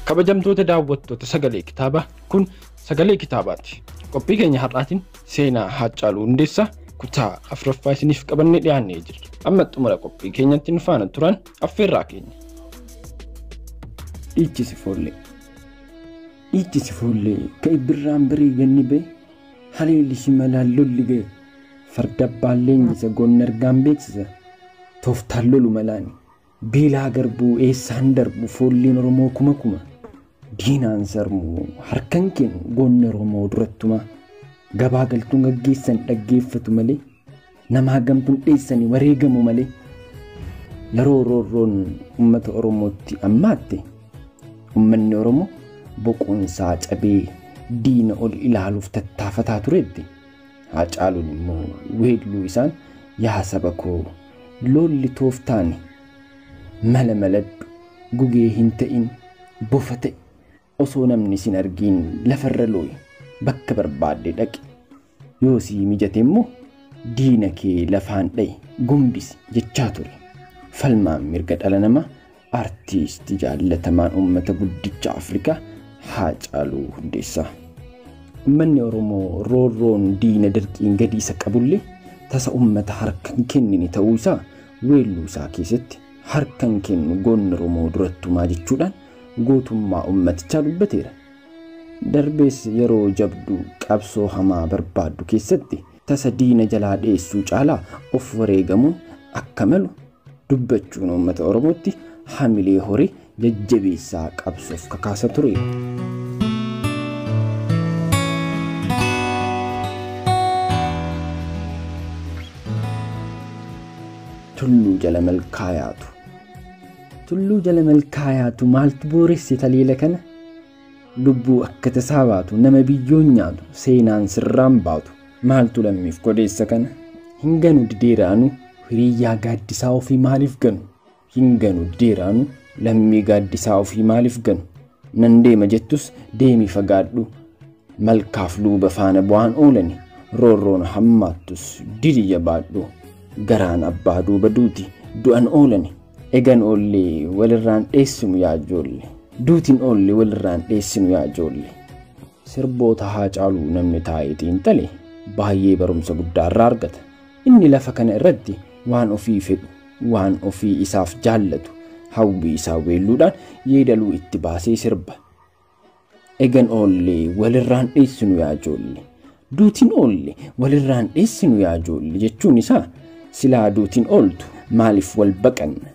Kabajamtoota daawwattoota sagalee kitaabaa, kun sagalee kitaabaati. Qophii keenya har'aatiin seenaa Haacaaluu Hundeessaa kutaa afuraffaa isiniif qabannee dhiyaannee jirra. Amma xumura qophii keenyatti nu faana turan affeerraa keenya. Dhiichisi foollee. Dhiichisi foollee ka'e birraan barii ganni ba'e haleelli shimalaan lolli ga'e farda abbaan leenjisa goonni argaan beeksisa tooftaan lolu malaani beelaa garbuu eessaan darbu foolleen Oromoo kuma kuma diinaan sarmuu harkan kennu goonni Oromoo durattuma gabaa galtuun gaggeessan dhaggeeffatu malee namaa gamtuun dheessanii wareegamu malee yeroo roorroon uummata Oromootti ammaatte uummanni Oromoo boqoonsaa cabee diina ol ilaaluuf tattaafataa turetti Haacaaluun immoo weelluu isaan yaa saba koo lolli tooftaani mala maladhu gugee hin ta'in bofa ta'e osoo namni sin argiin lafarra looyi bakka barbaadde dhaqi yoo sii mijate immoo diina kee lafaan dha'i gombisi jechaa ture. Falmaan mirga dhala namaa artiistii jaallatamaan uummata guddicha Afrikaa Haacaaluu Hundeessaa. Uummanni Oromoo roorroon diina dirqiin gadi isa qabullee tasa uummata harka hin kennine ta'uu isaa weelluu isaa keessatti harka hin kennu goonni Oromoo durattumaa jechuudhaan gootummaa uummatichaa dubbateera. Darbees yeroo jabduu qabsoo hamaa barbaaddu keessatti tasa diina jalaa dheessuu caalaa of wareegamuun akka malu dubbachuun uummata Oromootti hamilee horii jajjabeessaa qabsoof kakaasa ture. Tulluu jala malkaa yaatu. Tulluu jala malkaa yaatu maaltu booresse taliila kana? Lubbuu akka tasaa baatu nama biyyoon nyaatu seenaan sirraan baatu maaltu lammiif godeessa kana? Hin ganu dideeraanu hiriyyaa gaaddisaa ofii maaliif ganu? Hin ganu dideeraanu lammii gaaddisaa ofii maaliif ganu? Nan deema jettus deemi fagaadhu malkaaf luuba faana bu'aan oolani roorroon hammaattus didi jabaadhu garaan abbaa duuba duuti du'an oolani egan oollee walirraan dheessinu yaa ijoolle duutiin oollee walirraan dheessinu yaa ijoolle. Sirboota Haacaaluu namni taa'ee xiinxale baay'ee barumsa guddaa irraa argata. Inni lafa kana irratti waan ofii fedhu waan ofii isaaf jaallatu hawwii isaa weelluudhaan yeedaluu itti baasee sirba. Egan oollee walirraan dheessinu yaa ijoolle duutiin oolle walirraan dheessinu yaa ijoolle jechuun isaa silaa duutiin ooltu maaliif wal baqanna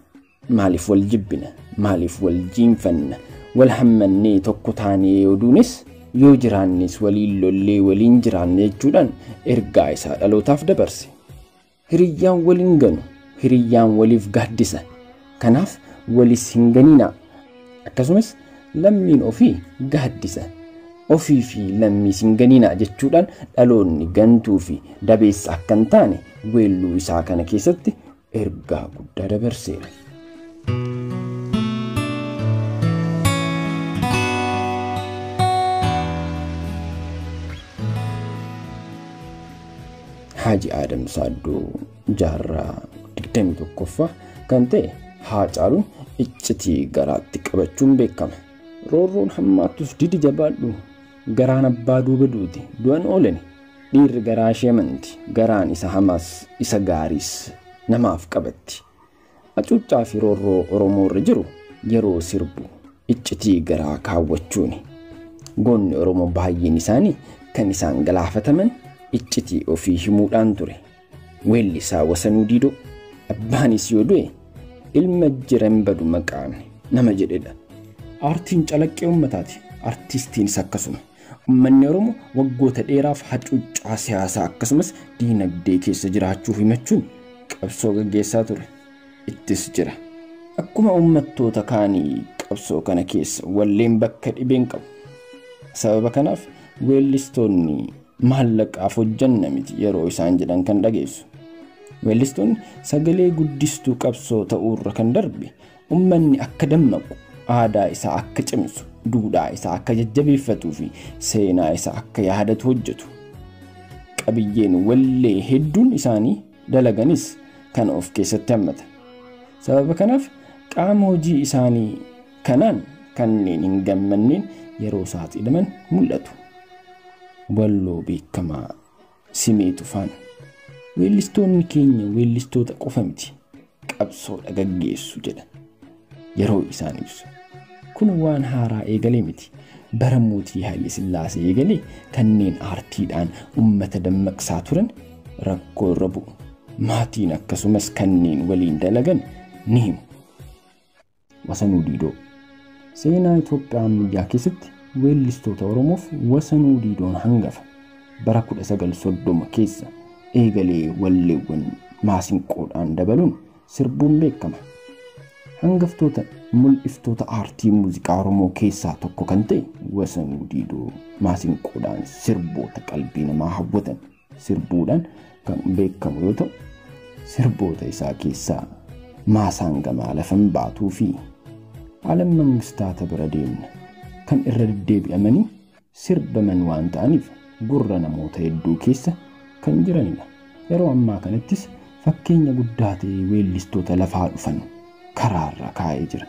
maaliif wal jibbina maaliif wal jiinfanna wal hammannee tokko taanee yoo duunes yoo jiraannes waliin lollee waliin jiraanne jechuudhaan ergaa isaa dhalootaaf dabarse. Hiriyyaan waliin ganu hiriyyaan waliif gaaddisa kanaaf walis hin ganinaa akkasumas lammiin ofii gaaddisa ofii fi lammiis hin ganinaa jechuudhaan dhaloonni gantuu fi dabeessa akka hin taane weelluu isaa kana keessatti ergaa guddaa dabarseera. Haaji Aadam Saaddoo jaarraa 21ffaa kan ta'e Haacaaluun iccitii garaatti qabachuun beekama. Roorroon hammaattus didi jabaadhu garaan abbaa duuba duuti du'an oolani dhiirri garaa ishee amanti garaan isa hamaas isa gaariis namaaf qabatti. Hacuuccaa fi roorroo Oromoo irra jiru yeroo sirbu iccitii garaa kaawwachuuni. Goonni Oromoo baay'een isaanii kan isaan galaafataman iccitii ofii himuudhaan ture. Weellisaa Wasanuu Diidoo abbaanis yoo du'e ilma jiran badu maqaan nama jedhedha. Aartiin calaqqee uummataati. Artiistiinis akkasuma. Uummanni Oromoo waggoota dheeraaf hacuuccaa siyaasaa akkasumas diinagdee keessa jiraachuu himachuun qabsoo gaggeessaa ture. Ittis jira. Akkuma uummattoota kaanii qabsoo kana keessa walleen bakka dhibeen qabu. Sababa kanaaf weellistoonni maallaqaaf hojjanna miti yeroo isaan jedhan kan dhageessu. Weellistoonni sagalee guddistuu qabsoo ta'uurra kan darbe uummanni akka dammaqu aadaa isaa akka cimsu duudhaa isaa akka jajjabeeffatuu fi seenaa isaa akka yaadatu hojjetu. Qabiyyeen wallee hedduun isaanii dalaganis kan of keessatti hammata. Sababa kanaaf qaama hojii isaanii kanaan kanneen hin gammanneen yeroo saaxilaman mul'atu. Walloo beekamaa Simee Tufaan weellistoonni keenya weellistoota qofa miti qabsoodha gaggeessu jedha yeroo isaan ibsu. Kun waan haaraa eegalee miti. Bara mootii Haayile Sillaasee eegalee kanneen aartiidhaan uummata dammaqsaa turan rakkoo irra bu'u. Maatiin akkasumas kanneen waliin dalagan ni himu. Wasanuu Diidoo. Seenaa Itoophiyaa ammayyaa keessatti weellistoota Oromoof Wasanuu Diidoon hangafa. Bara 1930 keessa eegalee walleewwan maasinqoodhaan dabaluun sirbuun beekama. Hangaftoota mul'iftoota aartii muuziqaa Oromoo keessaa tokko kan ta'e Wasanuu Diidoo maasinqoodhaan sirboota qalbii namaa hawwatan sirbuudhaan kan beekamu yoo ta'u, sirboota isaa keessaa maasaan gamaa lafan baatuu fi alam mangistaata bira deemna kan irra deddeebi'amanii sirbaman waan ta'aniif gurra namoota hedduu keessa kan jiranidha. Yeroo ammaa kanattis fakkeenya guddaa ta'e weellistoota lafaa dhufan karaarra kaa'ee jira.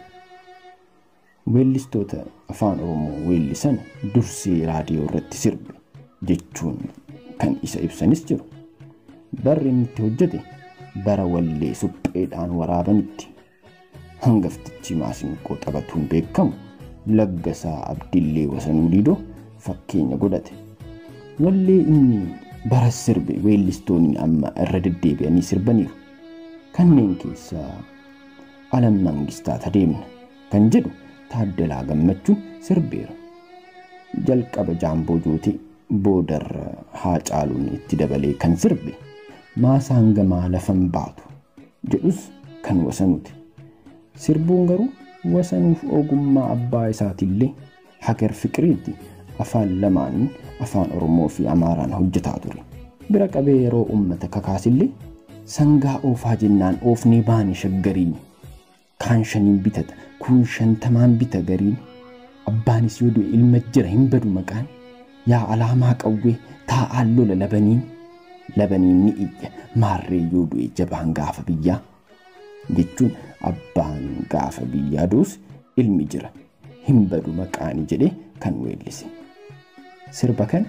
Weellistoota afaan Oromoo weellisan dursee raadiyoo irratti sirbe jechuun kan isa ibsanis jiru. Barri inni itti hojjete bara wallee supheedhaan waraabanitti. Hangaftichi maasinqoo taphatuun beekamu Laggasaa Abdillee Wasanuu Diidoo fakkeenya godhate. Wallee inni bara sirbe weellistoonni amma irra deddeebi'anii sirbaniiru. Kanneen keessaa alam mangistaata deemna kan jedhu Taaddalaa Gammachuun sirbeera. Jalqaba Jaamboo Jootee boodarra Haacaaluun itti dabalee kan sirbe maasaan gamaa lafan baatu jedhus kan Wasanuuti. Sirbuun garuu Wasanuuf ogummaa abbaa isaatiillee Hagar Fiqiriitti afaan lamaaniin afaan Oromoo fi Amaaraan hojjetaa ture. Bira qabee yeroo uummata kakaasillee sangaa oofaa jennaan oofnee baane shaggariin kaan shaniin bitata kun shantamaan bita gariin abbaanis yoo du'e ilma jira hin badu maqaan yaa alaamaa qawwee taa'aan lola labaniin labaniin ni iyya maarree yoo du'e jabaan gaafa biyyaa jechuun abbaan gaafa biyyaa du'us ilmi jira hin badu maqaani jedhee kan weellise. Sirba kana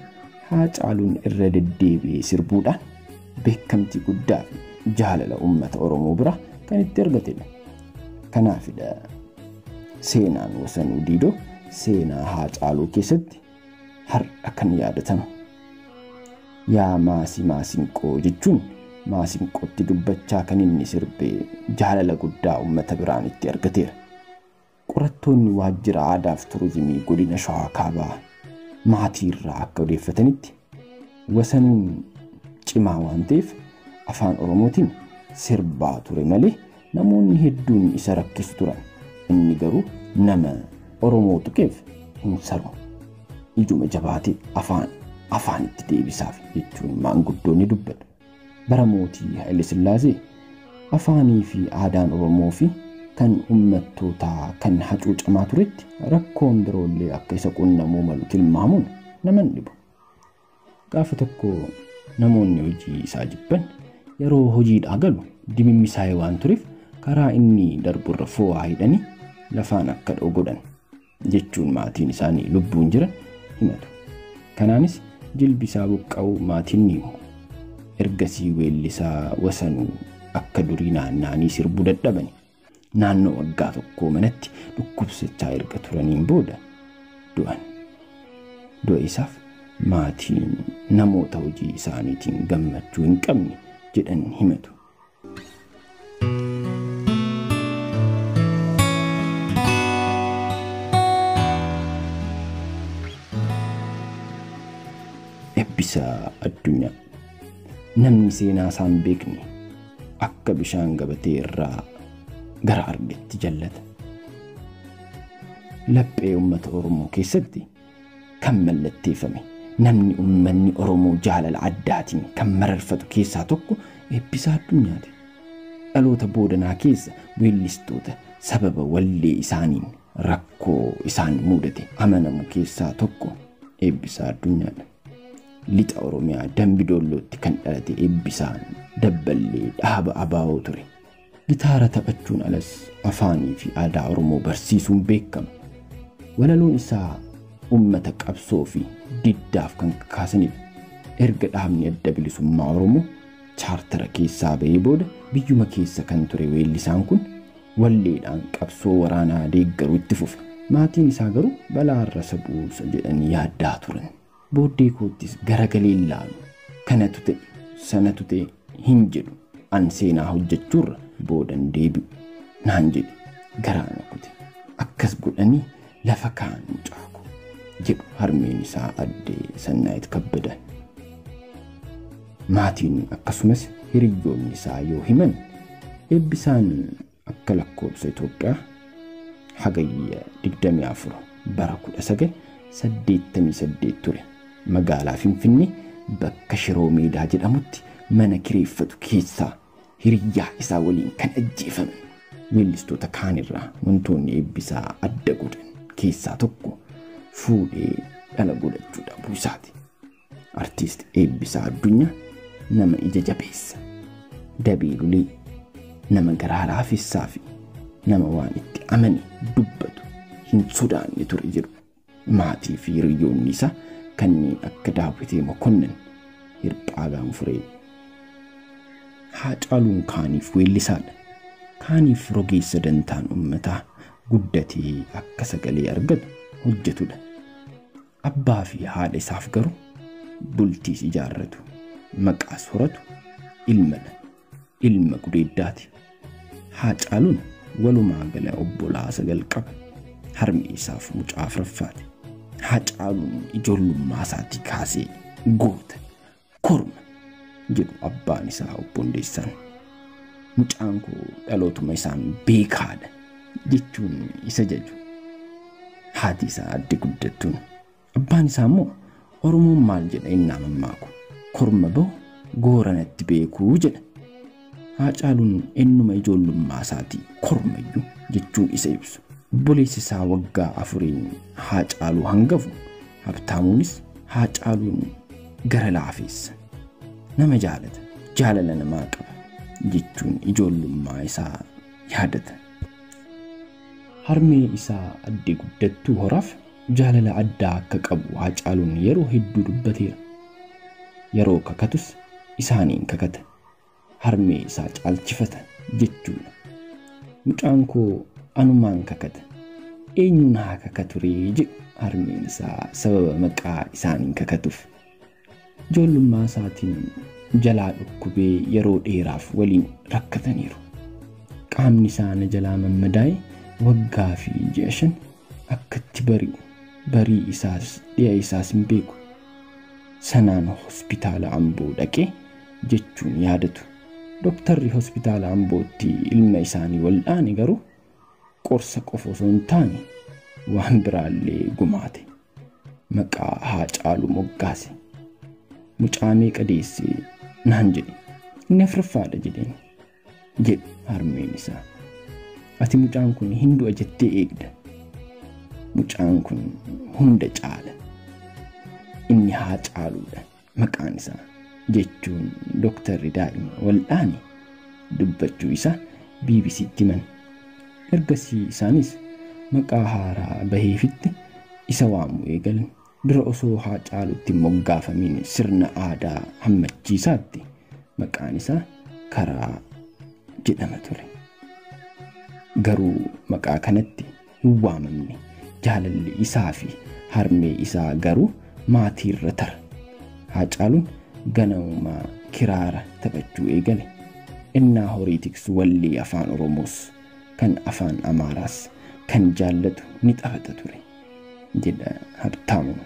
Haacaaluun irra deddeebi'ee sirbuudhaan beekamtii guddaa fi jaalala uummata Oromoo bira kan itti argatedha. Kanaafidha seenaan Wasanuu Diidoo seenaa Haacaaluu keessatti har'a kan yaadatamu. Yaa maasii maasinqoo jechuun maasinqootti dubbachaa kan inni sirbee jaalala guddaa uummata biraan itti argateera. Qorattoonni waajjira aadaa fi turizimii godina Shawaa Kaabaa maatii irraa akka odeeffatanitti Wasanuun cimaa waan ta'eef afaan Oromootiin sirbaa ture malee namoonni hedduun isa rakkisu turan. Inni garuu nama Oromoo tuqeef hin saru. Ijuma jabaatee afaanitti deebisaaf jechuun maanguddoonni dubbatu. Bara mootii Haayile Sillaasee afaanii fi aadaan Oromoo fi kan uummattootaa kan hacuucamaa turetti rakkoon biroollee akka isa qunnamuu malu tilmaamuun nama hin dhibu. Gaafa tokko namoonni hojii isaa jibban yeroo hojiidhaa galu dimimmisaa'ee waan tureef karaa inni darburra fo'aa hidhanii lafaan akka dha'u godhan jechuun maatiin isaanii lubbuun jiran himatu. Kanaanis jilbi isaa buqqa'uu maatiin ni himu. Ergasii weellisaa Wasanuu akka durii naanna'anii sirbuu dadhabani. Naannoo waggaa tokkoo manatti dhukkubsachaa erga turaniin booda du'an. Du'a isaaf maatiin namoota hojii isaaniitiin gammachuu hin qabne jedhan himatu. Eebbisaa Addunyaa. Namni seenaa isaa hin beekne akka bishaan gabatee irraa gara argetti jallata. Laphee uummata Oromoo keessatti kan mallatteeffame namni uummanni Oromoo jaalala addaatiin kan mararfatu keessaa tokko Eebbisaa Addunyaati. Dhaloota boodanaa keessa weellistoota sababa wallee isaaniin rakkoo isaan mudate amanamu keessaa tokko Eebbisaa Addunyaadha. Lixa Oromiyaa Dambi Doollootti kan dhalate Eebbisaan dabballee dhaaba abaa'oo ture. Gitaara taphachuun alas afaanii fi aadaa Oromoo barsiisuun beekama. Walaloon isaa uummata qabsoo fi diddaaf kan kakaasanidha. Erga dhaabni Adda Bilisummaa Oromoo chaartara keessaa ba'ee booda biyyuma keessa kan ture weellisaan kun walleedhaan qabsoo waraanaa deeggaruu itti fufe. Maatiin isaa garuu balaarra isa buusa jedhanii yaaddaa turan. Booddee koottis garagalee ilaalu. Kanatu ta'e, sanatu ta'e hin jedhu. An seenaa hojjechuurra boodan deebi'u naan jedhe garaa na kute. Akkas godhanii lafa kaan mucaa koo jedhu harmeen isaa addee Sannaayit Kabbada. Maatiin akkasumas hiriyyoonni isaa yoo himan Eebbisaan akka lakkoobsa Itoophiyaa Hagayya 24 bara 1988 ture magaalaa Finfinnee bakka Shiroo Meedaa jedhamutti mana kireeffatu keessaa hiriyyaa isaa waliin kan ajjeefaman. Weellistoota kaanirraa wantoonni Eebbisaa adda godhan keessaa tokko fuudhee dhala godhachuu dhabuu isaati. Artiist Eebbisaa Addunyaa nama ija jabeessa, dabee lulee, nama garaa laafessaa fi nama waan itti amane dubbatu hin sodaanne ture jedhu maatii fi hiriyyoonni isaa kanneen akka Daawwitee Mokonnin, Hirphaa Gaanfuree. Haacaaluun kaaniif weellisaadha. Kaaniif rogeessa dantaan uummataa guddatee akka sagalee argatu hojjetudha. Abbaa fi haadha isaaf garuu bultiis ijaarratu, maqaas horatu ilmadha. Ilma gudeeddaati. Haacaaluun walumaa gala obbolaa 9 qaba. Harmi isaaf mucaa afuraffaati. Haacaaluun ijoollummaa isaatii kaasee goota, korma jedhu abbaan isaa obbo Hundeessaan. Mucaan koo dhalootuma isaan beekaadha jechuun isa jaju. Haati isaa adde Guddattuun. Abbaan isaa immoo Oromoon maal jedha innaa mammaaku. Korma bahu gooranatti beekuu jedha. Haacaaluun ennuma ijoollummaa isaatii kormayyuu jechuun isa ibsu. Obboleessi isaa waggaa 4 Haacaaluu hangafu Habtaamuunis Haacaaluun gara laafeessa. Nama jaalata, jaalala namaa qaba jechuun ijoollummaa isaa yaadata. Harmee isaa adde Guddattuu Horaaf jaalala addaa akka qabu Haacaaluun yeroo hedduu dubbateera. Yeroo kakatus isaaniin kakata. Harmee isaa caalchifata jechuudha. Mucaan koo anumaan kakata. Eenyuun haa kakatu ree jedhu harmeen isaa sababa maqaa isaaniin kakatuuf. Ijoollummaa isaatiin jalaa dhukkubee yeroo dheeraaf waliin rakkataniiru. Qaamni isaa na jalaa mammadaa'e waggaa fi ji'a 5 akkatti bari'u barii isaas dhi'a isaas hin beeku. Sanaan hospitaala Amboo dhaqee jechuun yaadatu. Dooktarri hospitaala Ambootti ilma isaanii wal'aane garuu qorsa qofa osoo hin taane waan biraallee gumaate. Maqaa Haacaaluu moggaase. Mucaa meeqa deessee naan jedhe. Inni afuraffaadha jedheen jedhe harmeen isaa. Ati mucaan kun hin du'a jettee eegda. Mucaan kun hunda caala. Inni Haacaaluudha maqaan isaa jechuun dooktarri daa'ima wal'aane dubbachuu isaa BBCtti himan. Ergasii isaanis maqaa haaraa baheefitti isa waamuu eegalan. Dura osoo Haacaaluutti moggaafamiin sirna aadaa hammachiisaatti maqaan isaa Karaa jedhama ture. Garuu maqaa kanatti hin waamamne. Jaalalli isaa fi harmee isaa garuu maatiirra tara. Haacaaluun ganamumaa kiraara taphachuu eegale. Innaa horii tiksu wallee afaan Oromoos kan afaan Amaaraas kan jaallatu ni taphata ture jedha Habtaamuun.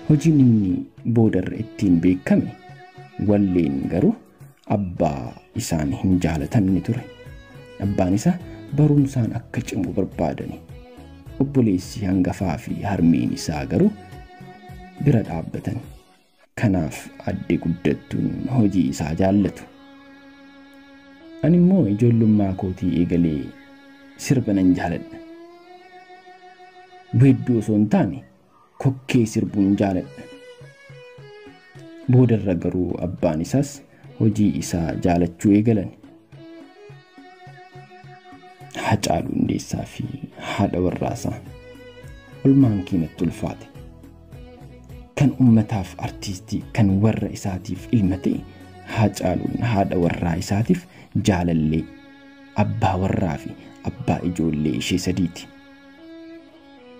Hojiin inni boodarra ittiin beekame walleen garuu abbaa isaan hin jaalatamne ture. Abbaan isaa barumsaan akka cimu barbaadani. Obboleessi hangafaa fi harmeen isaa garuu bira dhaabbatan. Kanaaf adde Guddattuun hojii isaa jaallatu. Ani immoo ijoollummaa kootii eegalee sirba nan jaaladha. Weedduu osoo hin taane kokkee sirbuun jaaladha. Boodarra garuu abbaan isaas hojii isaa jaalachuu eegalan. Haacaaluu Hundeessaa fi haadha warraasaa olmaan keenyatti ulfaate. Kan ummataaf artiistii kan warra isaatiif ilma ta'e Haacaaluun haadha warraa isaatiif jaalallee abbaa warraa fi abbaa ijoollee ishee sadiiti.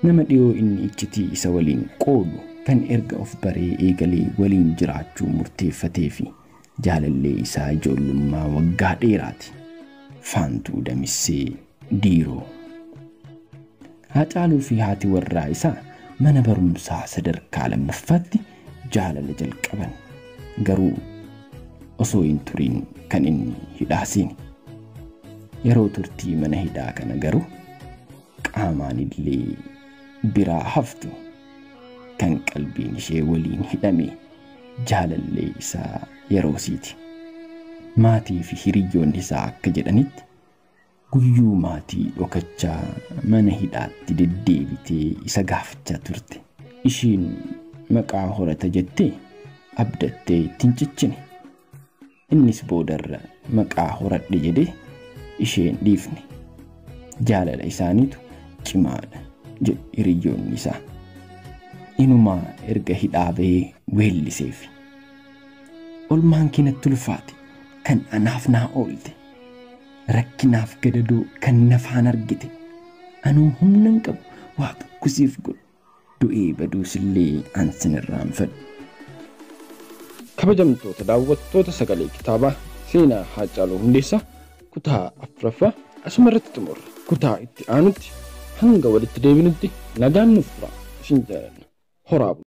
Nama dhiyoo inni iccitii isa waliin qoodu kan erga of baree eegalee waliin jiraachuu murteeffatee fi jaalallee isaa ijoollummaa waggaa dheeraati. Faantuu Damissee Diiroo. Haacaaluu fi haati warraa isaa mana barumsaa sadarkaa lammaffaatti jaalala jalqaban. Garuu osoo hin turiin kan inni hidhaa seene. Yeroo turtii mana hidhaa kana garuu qaamaan illee biraa haftu kan qalbiin ishee waliin hidhame jaalallee isaa yeroosiiti. Maatii fi hiriyyoonni isaa akka jedhanitti guyyuu maatii dhokachaa mana hidhaatti deddeebitee isa gaafachaa turte. Ishiin maqaa horata jettee abdattee ittiin cichine. Innis boodarra maqaa horadhe jedhee isheen dhiifne. Jaalala isaaniitu cimaadha jedhu hiriyyoonni isaa. Inumaa erga hidhaa bahee weelliseef. Olmaan keenyatti ulfaate kan anaaf naa oolte. Rakkinaaf gadadoo kan nafaan argite. Anuu humna hin qabu waa tokko siif godhu. Du'ee baduus illee an sin irraanfadhu. Kabajamtoota daawwattoota sagalee kitaabaa seenaa Haacaaluu Hundeessaa kutaa afuraffaa asuma irratti xumurra. Kutaa itti aanutti hanga walitti deebinutti nagaan nuuf tura. Isin jaalanna. Horaa.